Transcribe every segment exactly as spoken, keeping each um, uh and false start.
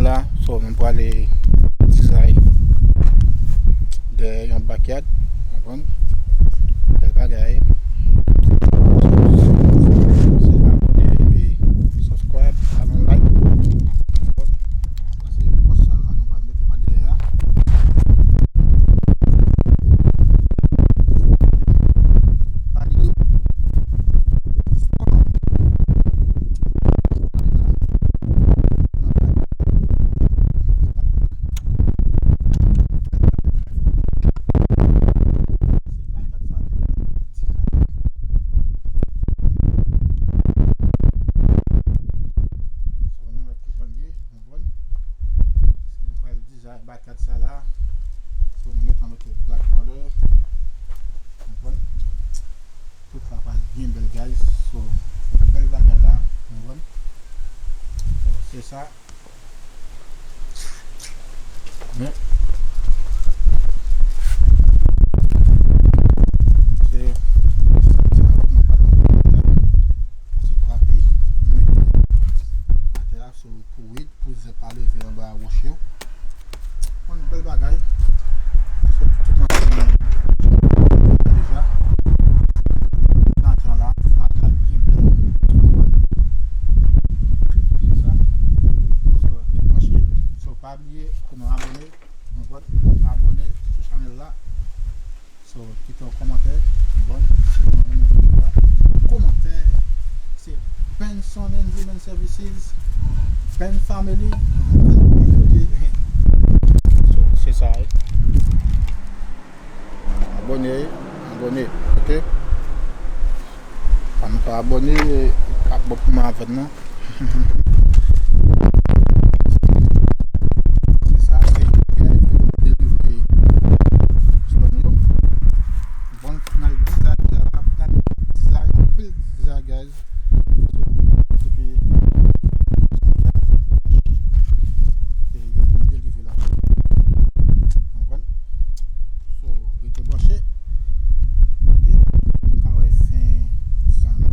la, so, nou prale dizay dèyè yon backyard, w konprann? Bèl bagay. Se abòne epi subscribe, ba nou like, w konprann? Sa se wòch sa la, nou pral mete pa dèyè a. So, nou wè kijan l ye, nou konprann? Se nou pral dizay backyard sa la. So, nou gentan mete black border. Nou konprann? Tout la pral byen bèl, guys. So, bèl bagay la, nou konprann? So, se sa. Men, se, se sa, nou pral mete se tapi, mete atè a, so, pou wid, pou zèb pa leve anba wòch yo. Yon bèl bagay. So, tout ansanm deja. Nan tan la, bagay byen bèl. Se sa. So, ret branche. So, pa bliye pou nou abòne. Nou abòne sou chanèl la. So, kite yon kòmantè, bon, si nou renmen videyo a. Kòmantè, se Benson and Women Services, Ben Family. So, se sa, wi. Abòne, abòne, ok? Pa nou pa abòne, ap bon pou mwen avè n non. Se sa, se Uber, yo vin delivre zòn yo. Bon, n al dizay la, n al dizay, anpil dizay, guys. So, epi, e yo vin delivre la. Konprann? So, rete branche. Ok? Nou ka wè fen zòn nan.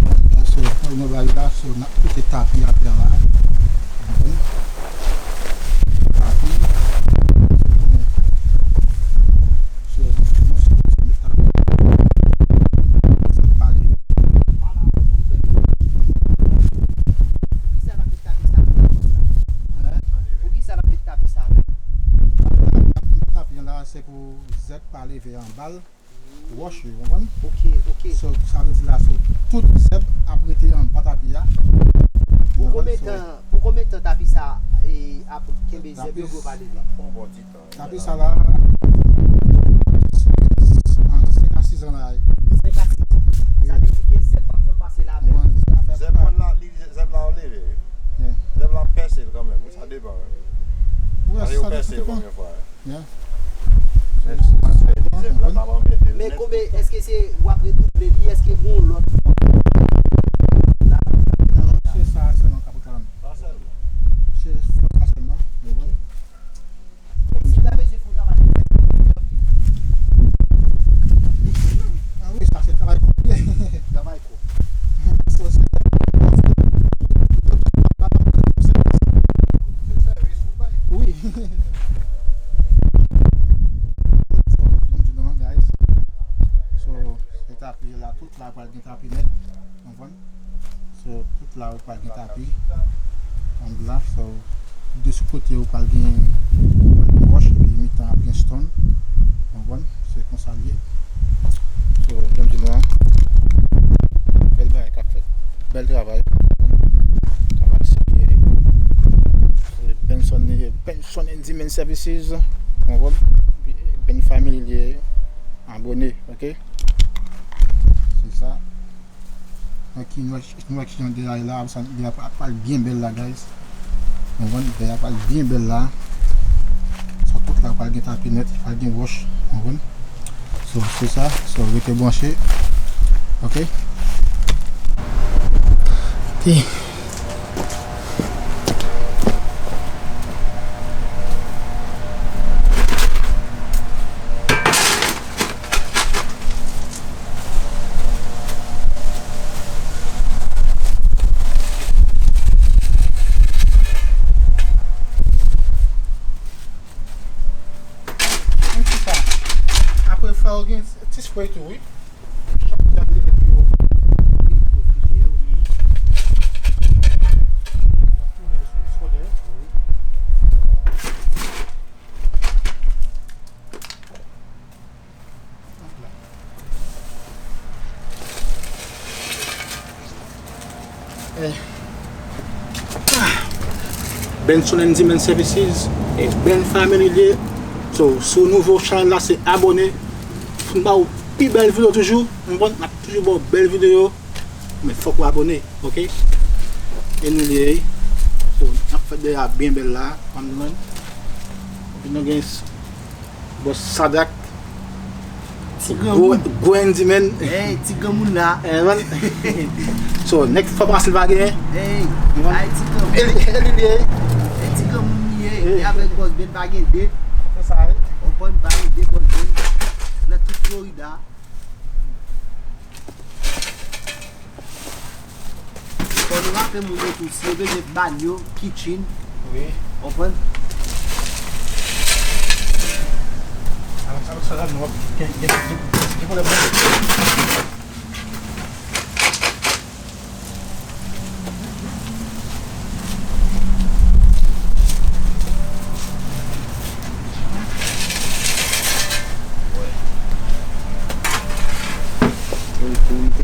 Bon, la, so, pou nou bay la, so, n ap pote tapi atè la. Konprann? Tapi. So, nou sipoze met tapi. Sa pale. Poukisa n ap met tapi sa? Hein? Poukisa n ap met tapi sa? Tapi an la, se pou zèb pa leve anba l. Wòch yo, konprann? Ok, ok. So, sa vle di la, so, tout zèb ap rete anba tapi a. Pou konbyen tan, pou konbyen tan tapi sa, e, ap kenbe zèb yo pou yo pa leve? Yon bon ti tan. Tapi sa la, an senk a sis an la. Senk a sis an. Sa vle di ke zèb p ap janm pase la menm. Zèb la, li, zèb la leve, wi. Yeah. Zèb la pèse l kanmenm, wi, sa depann, wi. Sa yo pèse l konbyen fwa, wi. Yeah. Men si w pa fè li, zèb la p ap anmède l nèt. Men konbyen, èske se w ap redouble li, èske gon lòt fòm? Non, se sa sèlman k ap reklame. Sa sèlman. Se fòs la sèlman. Ok. Men si w ta bezwen fè yon travay konplike anpil. Ah wi, sa se travay konplike. Travay konplike. So, se, se sèvis ou bay. Wi. So, guys. So, se tapi la, tout la pral gen tapi nèt. Konprann? So, tout la ou pral gen tapi. Ann la, so, de sou kote ou pral gen, pral gen wòch, epi mitan ap gen stone. Konprann? Se konsa l ye. So, jan m di nou an, bèl bagay k ap fèt. Bèl travay. Travay serye. Se Benson, Benson and Dimen Services. Konprann? Ben Family li ye. Abòne, ok? Se sa. Ok, nou wè, nou wè kijan dèyè la, sa, li ap, ap pral byen bèl la, guys. Konprann? Dèyè a pral byen bèl la. So, tout la pral gen tapi nèt, pral gen wòch, konprann? So, se sa. So, rete branche. Ok? Ok. Sa yo gen ti spray tou, wi. Chak ti ap rele pou yo. Wi, pou yo fouye yo. Tounen sou ti kote. Wi. Eh. Ah. Benson Handyman Services, eh, Ben Family li ye. So, si w nouvo chanèl la, se abòne. Pou n ba w pi bèl videyo toujou. Ou konprann? N ap toujou ba w bèl videyo. Men fòk w abòne, oke? E nou li ye. So, n ap fè dèyè a byen bèl la. Ou konprann? Epi nou gen Bòs Sadak. Ti gwo, granmoun. Gwo Handyman. Hey, ti granmoun la. Eh, man. So, nèg fò pase l pa genyen. Hey, man. Ay, ti granmoun. E li, e li, li, e. E ti granmoun li ye. Hey. E avèk Bòs Ben pa gen de. Se sa, wi. Ou konprann, pa gen de Bòs Ben. Nan tout Florida. Fò nou raple moun yo tou, si yo bezwen banyo, kitchen, wi. Konprann? Avèk sa, avèk sa la, nou gen, gen, gen, gen pwoblèm nan.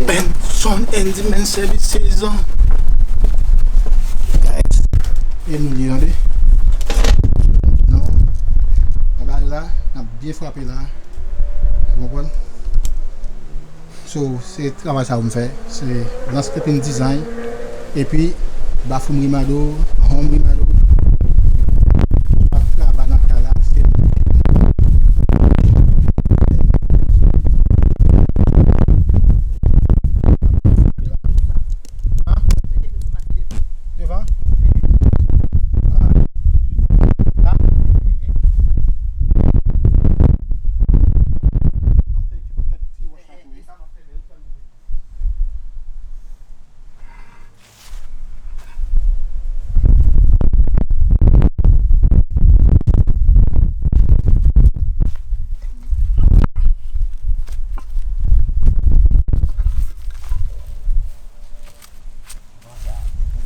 Benson Handyman Services. Guys, e nou li tande. Non. Bagay la, n ap byen frape la. Ou konprann? So, se travay sa yo m fè. Se landscaping design. Epi, bathroom remodel, home remodel. M ap travay nan kay la, se Devan? Ah.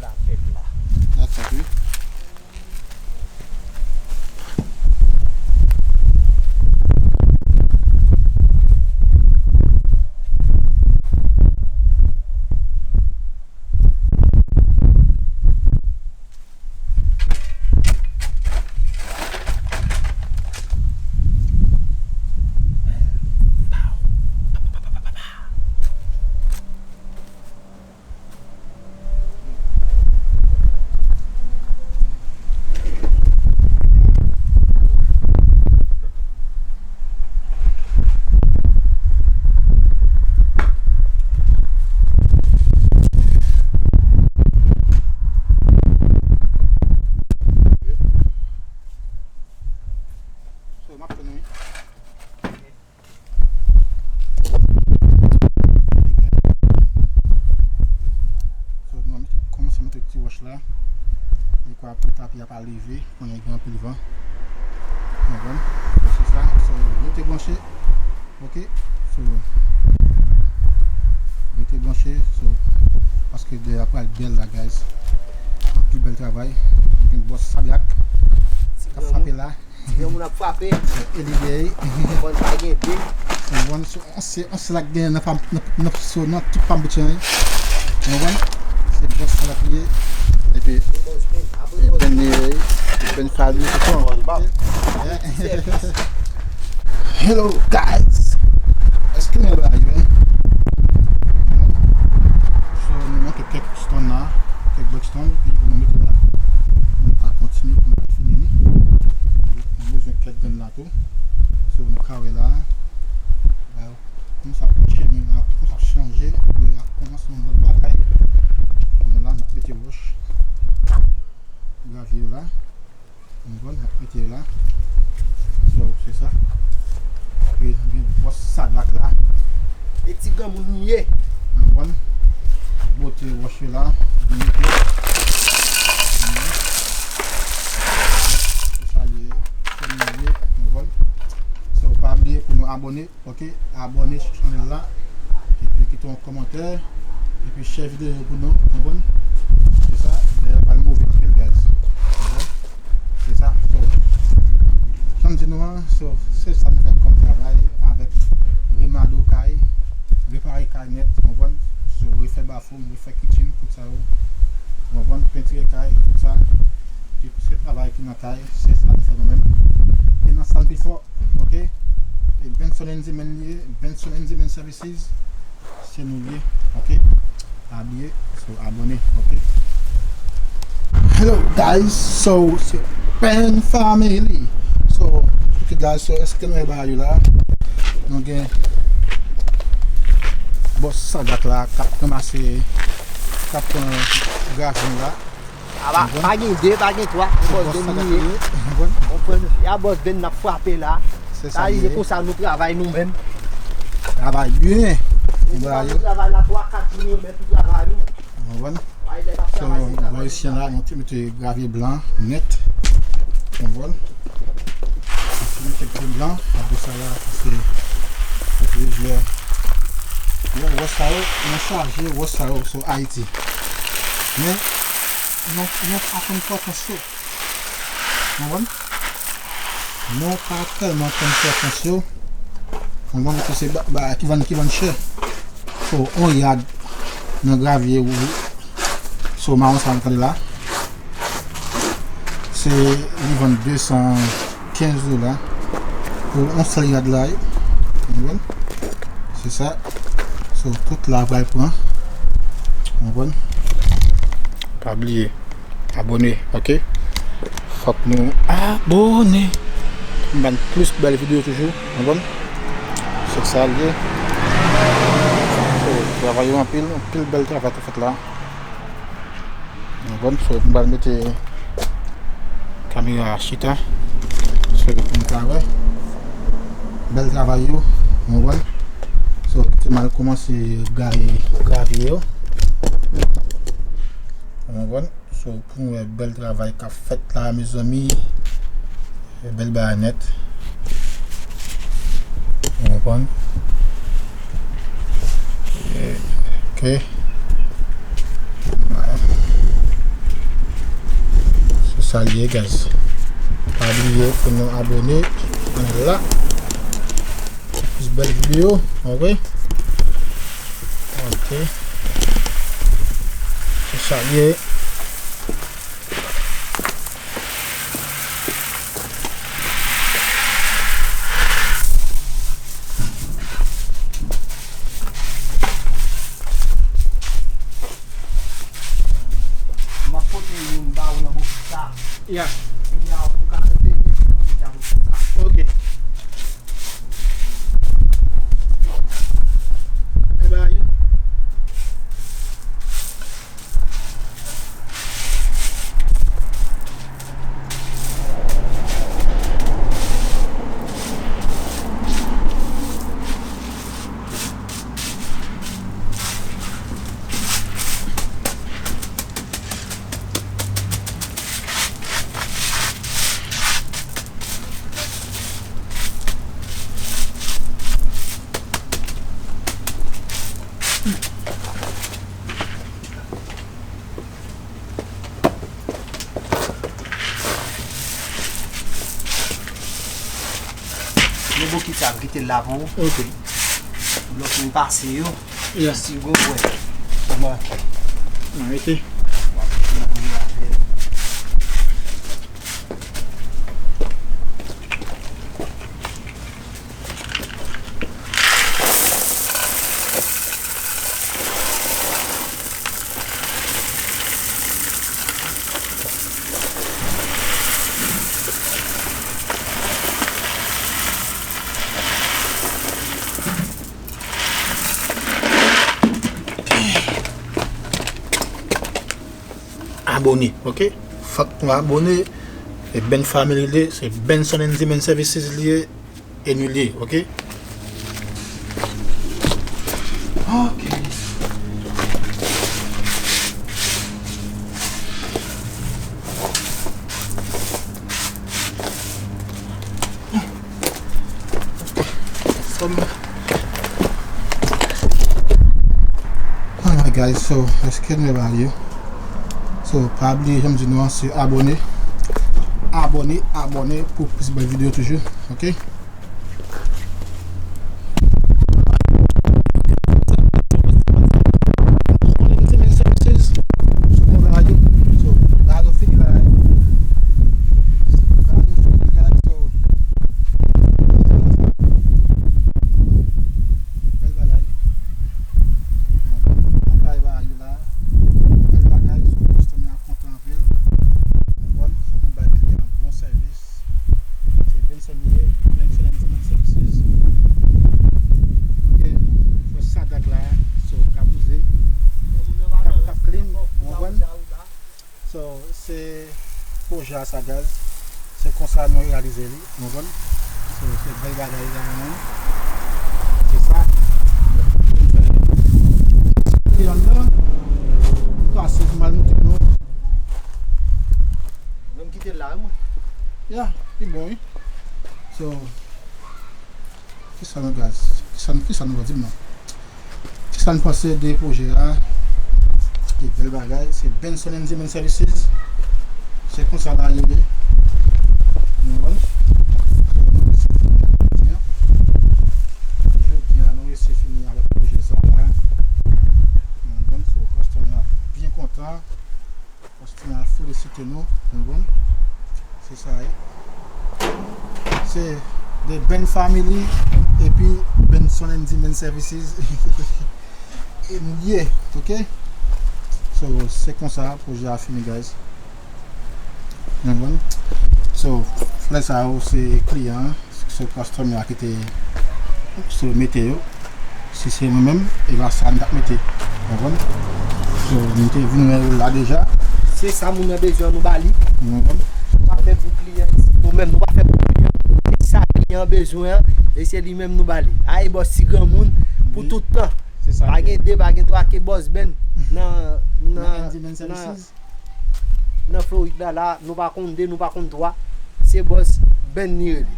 La? That's it, wi. So, m ap tann ou, wi. So, nou kòmanse mete ti wòch la. Dekwa pou tapi a pa leve, konnen gen anpil van. Ou konprann? Se sa. So, rete branche. Oke? So, rete branche. So, paske dèyè a pral bèl la, guys. Anpil bèl travay. Gen bòs Sadak k ap frape la. Ti granmoun ap frape. E li ye. Konprann pa gen de. Konprann, se, se, se la k gen nan fam, nan, nan, so, nan tout fam bitch, wi. Konprann? Se bòs sa la k ye. Epi, e Ben li ye. Ben Fabio, se kon. Hello, guys. Èske nou la, wi? So, nou manke kèk stone la, kèk black stone, epi pou nou mete la. Nou ka kontinye pou nou pa fini ni. Nou bezwen kèk grenn la tou. So, nou ka wè la. La, kòman sa pran chemen la, kòman sa chanje. Lè a kòmanse yon lòt bagay. Nou la, n ap mete wòch. Gravye yo la. Ou konprann? N ap mete la. So, se sa. Epi, gen bòs Sadak la. E ti granmoun li ye. Ou konprann? Bote wòch yo la. Byen mete. Se sa li ye. Se li ye. Ou konprann? So, pa bliye pou nou Abòne, ok? Abòne sou chanèl la. Epi kite yon kòmantè. Epi share videyo pou nou, konprann? Se sa, dèyè pral move anpil, guys. Konprann? Se sa. So, jan m di nou an, so, se sa nou fè kòm travay avèk remado kay, repare kay nèt, konprann? So, refè bafou, refè kichen, tout sa yo. Konprann? Pentire kay, tout sa. Epi se travay ki nan kay, se sa nou fè nou menm. E nan sa n pi fò, ok? E Benson Handyman li ye, Benson Handyman Services, se nou li ye, ok? Pa bliye, so, abòne, ok? Hello guys, so, se Pen Family. So, ok guys, so, èske nou wè bagay yo la? Nou gen bòs Sagat la k ap ranmase, k ap pran gravye la. A pa, pa gen de, pa gen twa, se bòs Pen li ye. Konprann? Se a bòs Pen n ap frape la. Se sa li ye. Se konsa nou travay nou menm. Travay byen. Nou travay la twa, kat jou nou remèt pou travay nou. Konprann? So, bò isit la, nou te mete gravye blan nèt. Konprann? Mete gravye blan, apre sa la, se, se plizyè. Wè, wòch sa yo, nou chaje wòch sa yo sou Ayiti. Men, nou, nou pa konn enpòtans yo. Konprann? Nou pa tèlman konn enpòtans yo. Konprann? Paske se ba, ba, ki vann, ki vann chè. So, yon yad nan gravye ou, so, mawon sa nou tande la. Se, li vann de san kenz dola pou yon sèl yad la, wi. Konprann? Se sa. So, tout la pral pran. Konprann? Pa bliye, abòne, ok? Fòk nou abòne. M ban plis bèl videyo toujou, konprann? Se sa l ye. So, travay yo anpil, anpil bèl travay k ap fèt la. Konprann? So, m pral mete kamera a chita. So, pou nou ka wè bèl travay yo. Konprann? So, kite m al kòmanse gaye gravye yo. Konprann? So, pou nou wè bèl travay k ap fèt la, mezanmi. Bèl bagay nèt. Ou konprann? Ok. Se sa l ye, guys. Pa bliye pou nou abòne. Ann la. Plis bèl videyo, ok? Ok. Se sa l ye. M ap pote youn ba ou nan bokis sa. Ya. Kounye a, ou ka leve, epi w ap mete nan bokis sa. Ok. E ba yo. Men bon, kite sa, kite l la pou ou. Ok. Lè w fin pase yo, yes, ti gwo bwè. Kòman? Arete. W ap fini avè l. Abòne, ok? Fòk nou abòne. E Ben Family li ye, se Benson Handyman Services li ye, e nou li ye, ok? Ok. Alright guys, so let's get me value. So pa bliye, jan m di nou an, se abòne. Abòne, abòne pou plis bèl videyo toujou, ok? Bèl bagay. Bèl bagay, so kòstòm yo ap kontan anpil. Konprann? Fò nou bay kliyan bon sèvis. Se Benson li ye, Benson and Human Services. Ok, fò sa dat la, so ka bouze. K ap, k ap clean, ou konprann? So, se pwojè a sa, guys. Se konsa nou reyalize li, ou konprann? So, se bèl bagay la menm. Se sa. Ki anndan. Pase pou m al montre nou. Mwen m kite l la, wi, mwen. Ya, li bon, wi. So, kisa nou, guys? Kisa, kisa nou va di m nan? Kisa n panse de pwojè a? Li bèl bagay, se Benson and Human Services. Se konsa bagay yo ye. Nou konprann? So, nou resi fini jodi a. Jodi a, nou resi fini avèk pwojè sa la. Nou konprann? So, kòstòm yo ap byen kontan. Kòstòm yo ap felisite nou, nou konprann? Se sa ye. Se The Ben Family epi Benson and Human Services. E nou ye, ok? So, se konsa pwojè a fini, guys. Nou konprann? So, flè sa yo, se kliyan an. Se kòstòm yo a ki te, se yo mete yo. Si se nou menm, e pa sa n t ap mete. Ou konprann? So, nou te vin wè yo la deja. Se sa moun nan bezwen, nou ba li. Ou konprann? Nou pa fè pou kliyan, nou menm, nou pa fè pou kliyan. Se sa kliyan an bezwen an, e se li menm nou ba li. A e bòs ti granmoun pou tout tan. Se sa. Pa gen de, pa gen twa ke bòs Ben nan, nan, nan, nan Florid la, la, nou pa konn de, nou pa konn twa. Se bòs Ben li rele.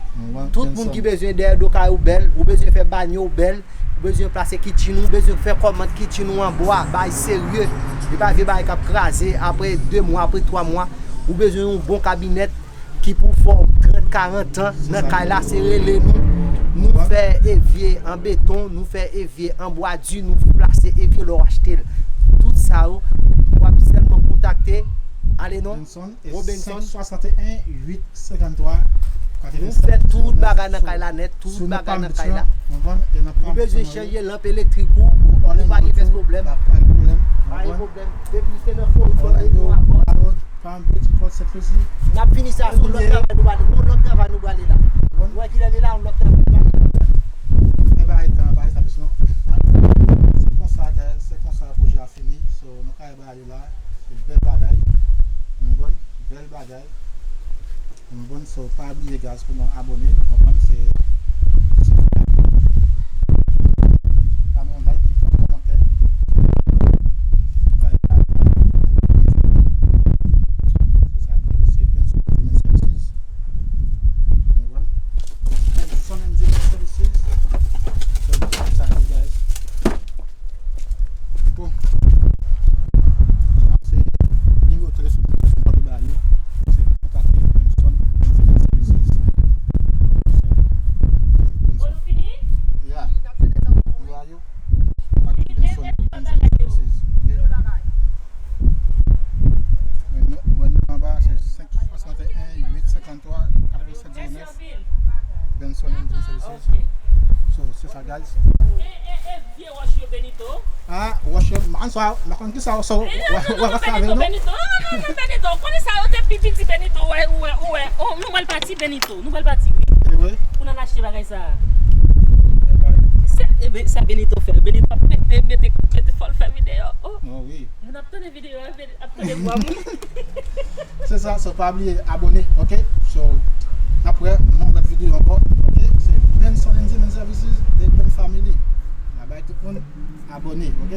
Tout moun ki bezwen dèyè do kay ou bèl, ou bezwen fè banyo w bèl, ou bezwen plase kitchen ou, ou bezwen fè kòmand kitchen ou an bwa, bagay serye. E pa vye bagay k ap kraze apre de mwa, apre twa mwa. Ou bezwen yon bon kabinèt ki pou fè w trant, karant an nan kay la, se rele nou. Nou fè evye an beton, nou fè evye an bwa di, nou plase evye lè w achte l. Tout sa yo, w ap sèlman kontakte, ale non, Robinson. Senk swasanteyen uit senkanntwa katrevennsèt. Nou fè tout bagay nan kay la nèt, tout bagay nan kay la. Ou bezwen chanje lanp elektrik ou, ou pa gen pyès pwoblèm. Pa gen pwoblèm. Depi se nan fo, Palm Beach, Port St. Lucie. N ap fini sa, se yon lòt travay nou prale. Yon lòt travay nou prale la. Ou wè kilè li la, yon lòt travay nou prale. E pa etan, pa etan, non. Se konsa, guys, se konsa pwojè a fini. So, nou ka ba yo la. Se bèl bagay. Nou konprann? Bèl bagay. Nou konprann? So, pa bliye, guys, pou nou abòne. Nou konprann? Se, se pa yon like, ki fè yon kòmantè. Se sa l ye, se Benson Engineering Services. Nou konprann? Benson Engineering Services. So, sa l ye, guys. Bon. Se nimewo telefòn mwen, mwen pa ba nou. Se kontakte Benson Engineering Services. Bon, nou fini? Yeah. Nou ba yo. Kontakte Benson Engineering Services. Ok? Wè nou anba, se senk swasanteyen uit senkanntwa katrevennsèt zewo nèf. Benson Engineering Services. Ok. So, se sa, guys. E, e, e, vye wòch yo, Benito. Ah, wòch yo, m pa konn sa, m pa konn ki sa, sa, w ap fè avè yo, non? Benito, non, non, non, Benito, ou konnen sa yo te pi piti, Benito, ou wè, ou wè, ou wè. Oh, nou pral pati, Benito, nou pral pati, wi. E vre? Pou n al achte bagay sa. Se, e ben, sa Benito fè, Benito ap mete, mete, mete fò l fè videyo. Oh. Non, wi. Moun ap tande videyo a, ap tande vwa moun. Se sa, so pa bliye abòne, ok? So, n ap wè nan yon lòt videyo ankò, ok? Se Benson Engineering Services, the Ben Family. N ap bay tout moun abòne, ok?